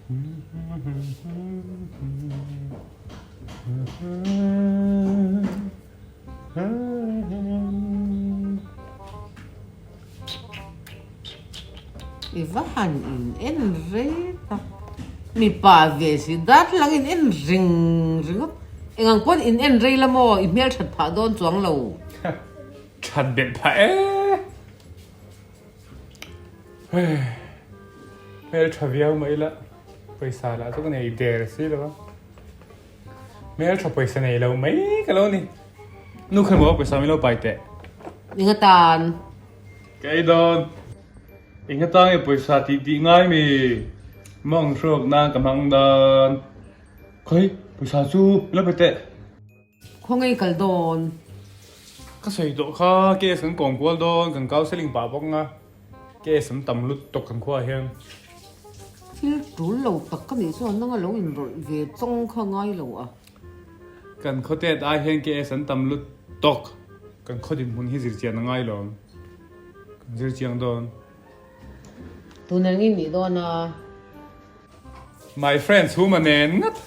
I va han in en rei tak. Mipa ve si dat lang in en ring ringawt. Engang pawn in en rei la maw i hmel that phah dawn chuang lo. That belh phah e. Hmel tha viau mai la pawisa lah chu ka nei der si lo a. Hmel tha pawisa nei lo mai ka lo ni. Nu khawi maw pawisa min lo pai teh. Eng atan? Ka ei dawn. Eng atan nge pawisa tih tih ngai mi? Mawng hruak nan ka hmang dawn. Khawi pawisa chu min lo pe teh. Khawngaih kal dawn. Ka sawi tawh kha case kan kawm kual dawn kan counselling pah bawk anga case an tam lut tawk kan khuaah hian. Thil tul lo tak ka nih chuan nanga lo inrawlh ve chawng kha ngai lo a. Kan khaw tet ai hian case an tam lut tawk kan khaw dinhmun hi zirchian a ngai lo ang kan zirchiang dawn. Tun ang i nih dawn a. My friends hu ma nen ngat.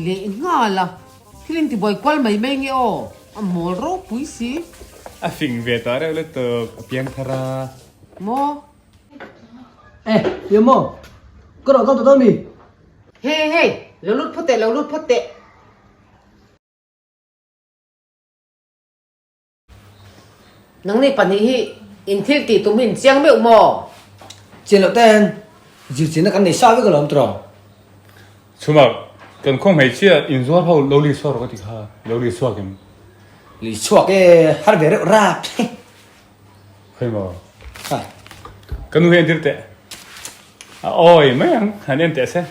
Leh nghal a, thil in tibuai kual mai mai nge aw, a mawl ropui si. A fing ve ta reuh lutuk, a piang thar a. Maw? Eh, Liam maw? Ka rawh dawn ta dawn mi? Hei hei, lo lut phawt teh, lo lut phawt teh. Nangni pahnih hi in thil tih tum hi in chiang meuh maw? Chian loh ten zirchilna kan nei sa vek alawm tawh. Chhumak, kan khaw hmeichhia inzuar ho lo li chhuak rawh ka ti kha, lo li chhuak em? Li chhuak e, har ve reuh rap. Khawi maw? Ha. Ka nu hi entir teh. A awi mai ang, han en teh se.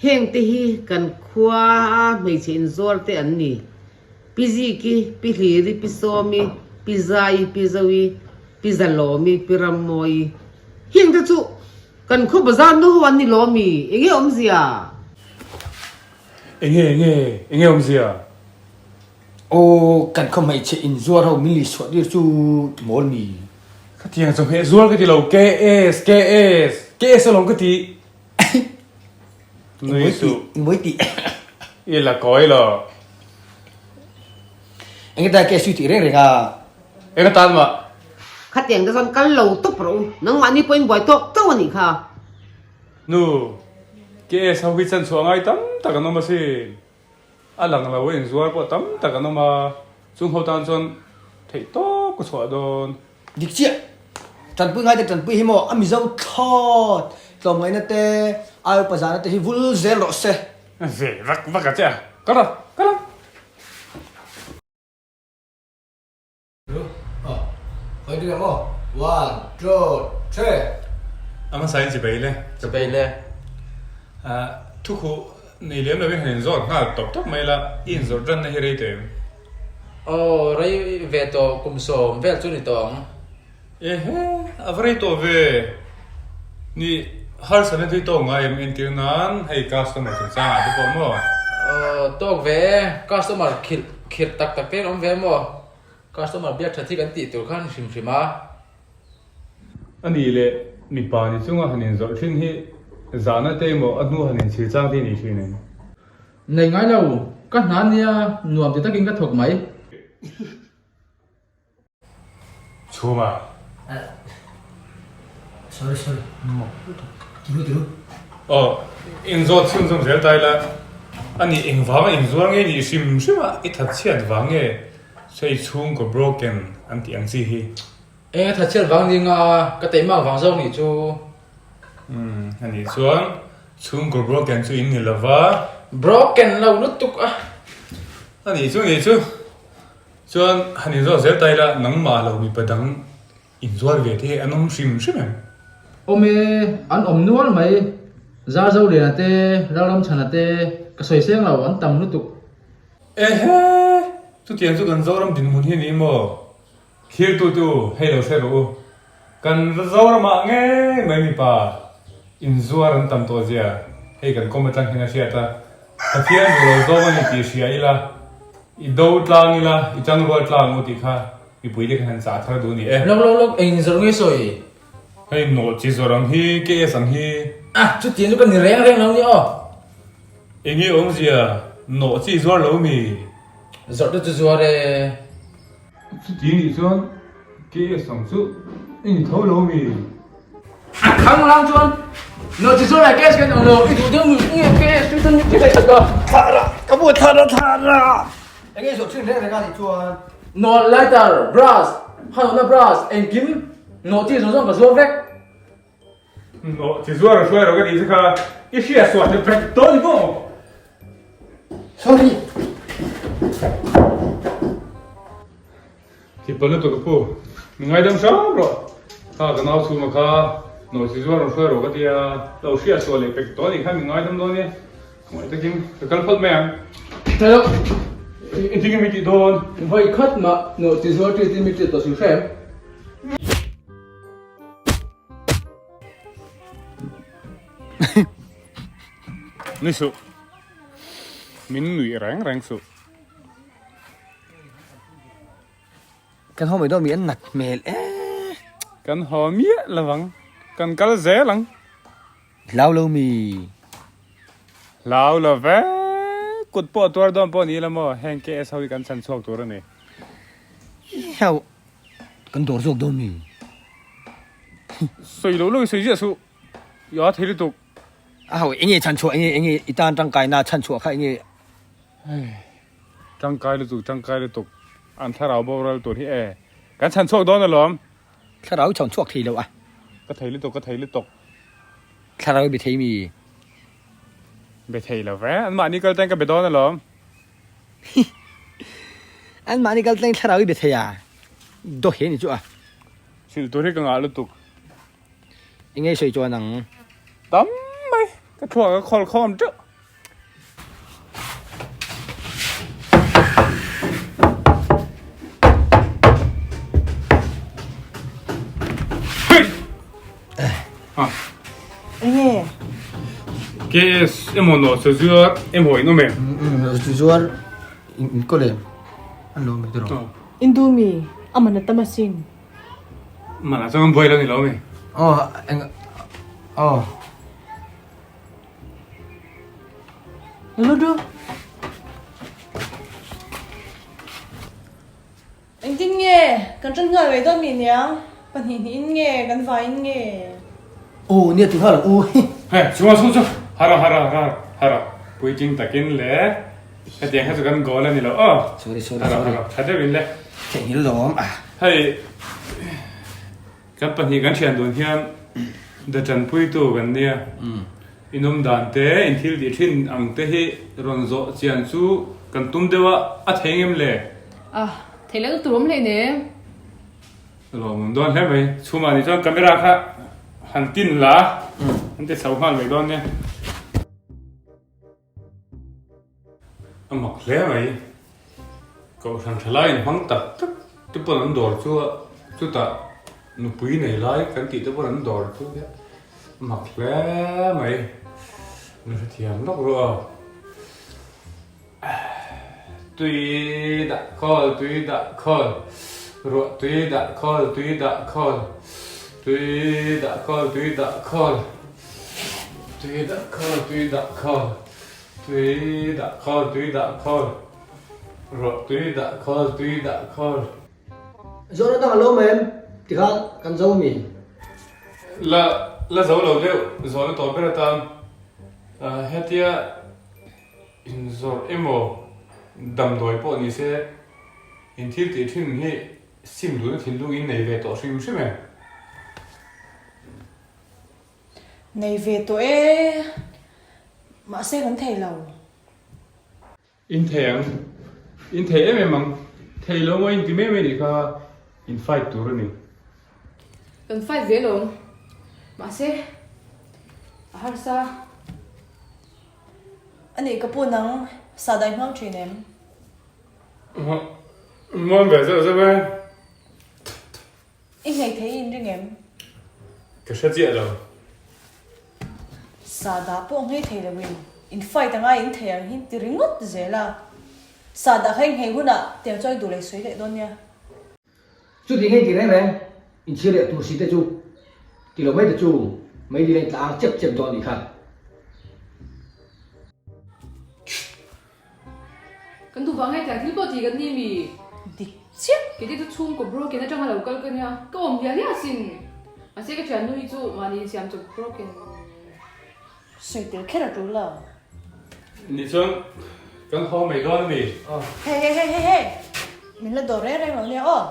Heng te hi kan khua a hmeichhe inzuar te an ni. Pi Ziki, Pi Hliri, Pi Sawmi, Pi Zai, Pi Zoe, Pi Zalawmi, Pi Rammawi. Heng te chu kan khaw bazar nu ho an ni lawmi, enge awmzia? Enge enge enge awmzia? Aw kan khaw hmeichhe inzuar ho min lihchhuah tir chu mawl mi. Khatiang chawhmeh zuar ka ti lo, KS, KS, KS alawm ka ti. Nui suh. Mawi tih. I la kawi lo. Enge ta ke sui tih reng reng a. Enge tan mah. Khatiang te chuan kal lo tawp rawh u. Nangmahni pawhin buai tawk tawk a nih kha. Nu, KS ho hi chan chhuah ngai tam tak an awm asin. A lang lo a inzuar pawh tam tak an awm a, chung ho tan chuan theih tawp ka chhuah dawn. Dik chiah. Tanpui ngaite tanpui hi maw a Mizo thlawt tlawmngaihna te ai upa zahna te hi vul zel rawh se. Ve vak vak a che a, kal a, kal a. A hmasa in chibei le. Chibei le. Thu khuh nei lem lovin han inzawt nghal tawp tawp mai la, i inzawrh ranna hi rei tawh em? Aw, rei ve tawh, kum sawm vel chu ni tawh ang. Ehe, a va rei tawh ve. Ni, harsatna te hi tawk ngai em entir nan hei customer chungchang ah te pawh maw? Aw, tawk ve e, customer khirh khirh tak tak te an awm ve maw? Customer biak that hi kan tih tur khan hrim hrim a. A nih leh mipa ni chunga han inzawrh thin hi zahna te emaw a hnu han inchhir chang te hi ni thin em? Nei ngai lo, ka hna nia nuam ti takin ka thawk mai. Chhuma. Sorry sorry mak lutuk tiru tiru. Aw inzawt chhunzawm zel ta ila a nih engvanga inzuar nge nih hrim hrim a i thatchhiat vang nge hei chhungkaw broken an tih ang chi hi. Eng a thatchhiat vang ni nga ka teihmak vang zawk nih chu. Umm a nih chuan chhungkaw broken chu in ni lova. Broken lo lutuk a. A nih chu nih chu. Chuan han inzuar zel ta ila nangmah lo mipa dang inzuar ve te hi an awm hrim hrim em? Awm e, an awm nual mai. Zarzoliana te, Lalramchhana te, ka sawi seng lo, an tam lutuk. Ehe! Chutiang chu kan Zoram dinhmun hi a ni maw? Thirtu te u, hei lo hre rawh u. Kan Zoramah ngei mai mipa inzuar an tam tawh zia hei kan kawm atang hian a hriat a, Pathian duh lo zawng a ni tih hria ila, i do tlang ila, i tangrual tlang u tih kha mipui te khan han chah thar duh a ni e. Lawk lawk lawk, eng inzawrh nge sawi? Hei nawh chi zawr ang hi, KS ang hi. A, chutiang chu ka ni reng reng lo ni aw. Enge awmzia, nawh chi zuar lo mi? Zawrh te chu zuar e. Chuti nih chuan KS ang chu i ni tho lo mi? A khang lang chuan nawh chi zuar leh KS kan awm lo, i duh deuh mi nge KS chu chuan i hre that a. Thlah rah, ka bu thlah rah thlah rah. Enge zawh thin reng reng a nih chuan. Nawh lighter, brush, hanawhna brush, engkim nawh chi zawng zawng ka zuar vek. Nawh chi zuar a hruai rawh ka tih che kha i hria suah te vek tawh ni maw? Sorry. Thipa lutuk ka pu, mi ngaidam hram rawh. Kha ka nau chhuma kha nawh chi zuar rawn hruai rawh ka tia, lo hria suah leh pek tawh a nih kha mi ngaidam dawn e. Ngaih takin ka kal phawt mai ang. Hello. Engtin nge mi tih dawn? Vawi khat mah nawh chi zuar ṭi tin mi ṭi tawh si hrem. Nui suh. Min nuih reng reng suh. Kan haw mai dawn mi an nat hmel e. Kan haw miah lovang. Kan kal zel ang. Hlau lo mi. Hlau lo ve. Kut pawh tuar dawn pawh ni ila maw heng KS ho hi kan chhan chhuak tur a ni. Hau. Kan dawr zawk dawn mi. Sawi lo lo i sawi ziah suh. I a thei lutuk. A ho enge chhan chhuah enge enge i tan tangkai na chhan chhuah kha enge. Tangkai lutuk tangkai lutuk an thlarau boral tur hi e kan chhan chhuak dawn alawm. Thlarau i chhan chhuak thei lo a. Ka thei lutuk ka thei lutuk. Thlarau i be thei mi. Be thei lo ve an mahni kal teng ka be dawn alawm. An mahni kal tleng thlarau i be thei a, daw he ni chu a. Hrilh tur hi ka ngah lutuk. Enge sawi chuan ang. Tam mai, ka thluak a khawl khawm teuh. Enge? KS emaw nawh chu zuar emaw in awm em? Zuar in kaw lem an lo awm tiraw? In duh mi? A man a tam asin. Man ah chuan kan buai lo ni lo mi? Aw eng aw. Ludu. Engtin nge kan ṭan nghal mai dawn mi niang? Pahnih hnihin nge kan vaiin nge? Aw nia ti nghal ang u hi. Hei chunga chhung chu hara hara hara hara puitling takin le hetiang kha chu kan goal a ni lo aw. Sorry sorry hara sorry. hara tha deuhin le. Theihnghilh lawm a. Hei kan pahnih kan thian dun hian da tanpuitu kan nia. Inawm dan te, in thil tih thin ang te hi rawn zawh chian chu kan tum deuh a, a thei ngem le? A, thei leh tur awm hleinem. Lawmawm dawn hle mai. Chhumah nih chuan camera kha han tin la, an ti chho nghal mai dawn nia. A mak hle mai. Kohhran tha lai inhmang tak tak te pawn an dawr chu a, chutah nupui nei lai kan tih te pawn an dawr chu a mak hle mai. An hrethiam lawk ru aw. Tui dah khawl, tui dah khawl, ruah tui dah khawl, tui dah khawl, tui dah khawl, tui dah khawl. Tui dah khawl, tui dah khawl, tui dah khawl, tui dah khawl, ruah tui dah khawl, tui dah khawl. Zawhna dang a lo awm em? Tikhan kan zo mi? La la zo lo deuh, zawhna tawh ber atan hetia inzawrh emaw damdawi pawh ni se in thil tih thin hi sim duhna thinlung in nei ve tawh hrim hrim em? Nei ve tawh e, mahse kan thei lo. In thei ang, in thei em em ang, thei lo maw in ti mai mai nih kha in fight tur a ni. Kan fight ve lo, mahse a harsa. A nih ka pu nang sah dai hmang thin em? Hmang ve zeuh zeuh e. I nghei thei in ring em? Ka hre chiah lo. Sahdah pawh nghei thei lo in, in fight anga in thei ang hi ti ringawt zel a. Sahdah kha i nghei hunah tiang chuan i duh leh sawi leh dawn nia. Chuti nghei ti reng reng, inchhir leh tur si te chu. Ti lo mai ta chu, meidil a intla ang chep chep dawn nih kha. Kan duh vang hetiang thil pawh tih kan ni mi? Dik chiah. Kei te chu chhungkaw broken atanga lo kal ka nia, ka awm hliah hliah asin. Mahse ka thiannu hi chu mahni insiam chawp broken. Sawi tel kher a tul lo. Nih chuan kan haw mai dawn a mi? Hei hei hei hei hei! Min la dawr reng reng lo nia aw.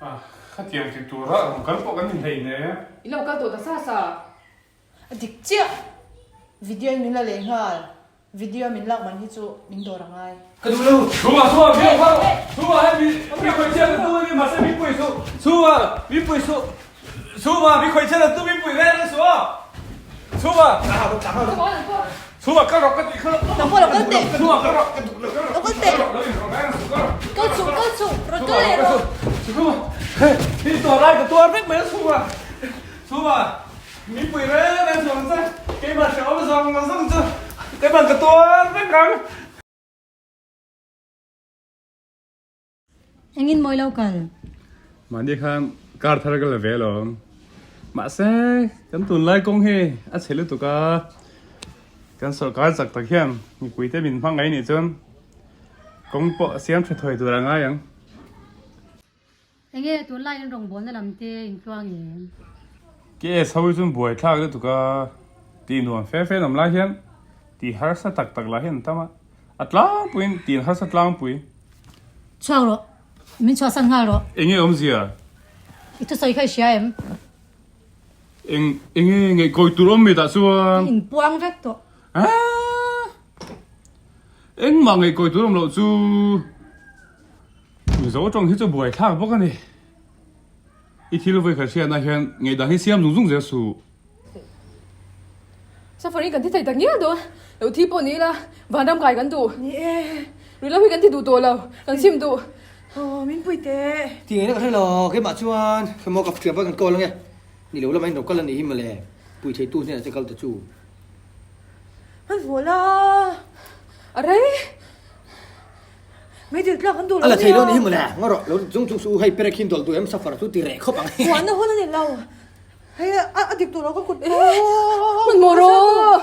Ah, khatiang ti tura rawn kal pawh kan inhlein e. I lo kal tawh ta sa sa. A dik chiah. Video in min la leh nghal. Video min lak man hi chu min dawr a ngai. Ka duh lo. Chhungah chhungah mi lo kal rawh. Chhungah hei mi mi khawih chiat an tum a ni mahse min pui suh. Chhungah min pui suh. Chhungah mi khawih chiat an tum min pui reng reng suh aw. Chhungah chhungah kal rawh ka tih kha. Nang pawh lo kal teh. Chhungah kal rawh. Lo kal teh. Kal suh kal suh rawn kal leh rawh. Chhungah hei hi tuar lai ka tuar vek mai a chhungah chhungah. Mipui reng reng zawng che, keimah hrehawm zawng zawng chu keimah ka tuar vek ang. Engin mawi lo kal? Mahni khan car thar ka la ve alawm. Mahse, kan tunlai kawng hi a chhe lutuk a, kan sawrkar chak tak hian mipuite min hmang ngai nih chuan kawng pawh a siam tha thuai tur a ngai ang. Enge tunlai in rawngbawlna lam te in tluang em? KS ho hi chuan buai thlak lutuk a, tih nuam fe fe awm lai hian tih harsa tak tak lah hian an tam a, a tlangpuiin tih an harsa tlangpui. Chhuak rawh, min chhuahsan nghal rawh. Enge awmzia? I thusawi kha i hria em? Eng enge ngaihkawi tur awm mi tah chuan? I inpuang vek tawh. Aaa! Engmah ngaihkawi tur awm loh chu. Mizo tawng hi chu buai thlak bawk a ni. I thil vawi khat hriatna hian ngaihdan hi siam zung zung zel suh. Safari kan thi thei tak ngial dawn. Lo thi pawh ni ila vanram kai kan duh. Ni e. Ruihhlo hi kan thi duh tawh lo. Kan chim duh. Aw min pui teh. Ti ngei na ka hre lo. Keimah chuan hemaw ka thiam pawh kan call ange. Ni lo lama in lo kal a nih hi mawle. Pui theitu hnenah che kal ta chu. Hmanhmawh la. A rei. Meidil tlak an duh lo A la thei lo ni hi nia. mawle. Ngaw rawh, lo chung chung suh u, hei perek hi dawlh duh em safar chu ti reh khawp ang. Puanna hun a ni lo. Hei a a dik duh lo ka kut Hman maw rawh.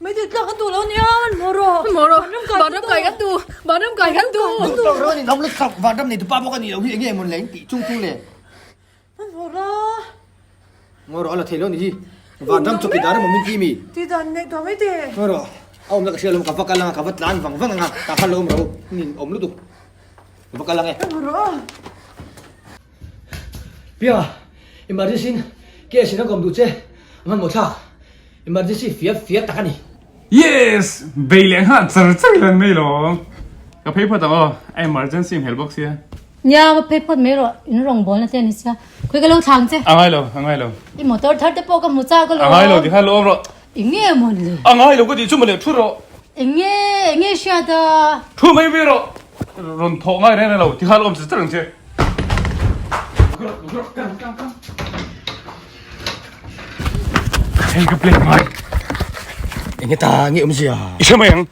Meidil tlak an duh lo nia, hman maw rawh. Hman maw rawh. Vanram kai kan duh. Vanram kai kan duh. Duh tawk rawh a ni lo lutuk. Vanram nei tupa bawk a ni lo hi enge mawn le in tih chung chung le. Hman maw rawh. Ngaw rawh a la thei lo ni hi. Vanram chawpi dan emaw min ti mi? Ti dan neih tawh mai teh. Ngaw rawh, a awmna ka hria lo, ka va kal anga, ka va tlan vang vang anga, tah khan lo awm ro, min awm lutuk. Ka va kal ang e. Ngaw rawh. Pia, emergency in case in a kawm duh che, a hmanhmawh thlak. Emergency fia fia tak a ni. Yes! Bei leh nghal char char hian mai lo. Ka phei phawt ang aw, a emergency hmel bawk sia. Nia, va phei phawt mai rawh, in rawngbawlna te a ni sia. Khawi ka lo thlang che. A ngai lo, a ngai lo. I motor thar te pawh ka hmu chak alawm. A ngai lo, tikhan lo awm rawh. Eng nge mawn le? A ngai lo ka tih chu mawle, thu rawh. Eng nge, eng nge hriat a? Thu mai mai rawh, rawn thawh ngai reng reng lo, tikhan lo awm char char ang che. Hei ka play ngai. Eng nge ta, nge awmzia? I hre mai ang.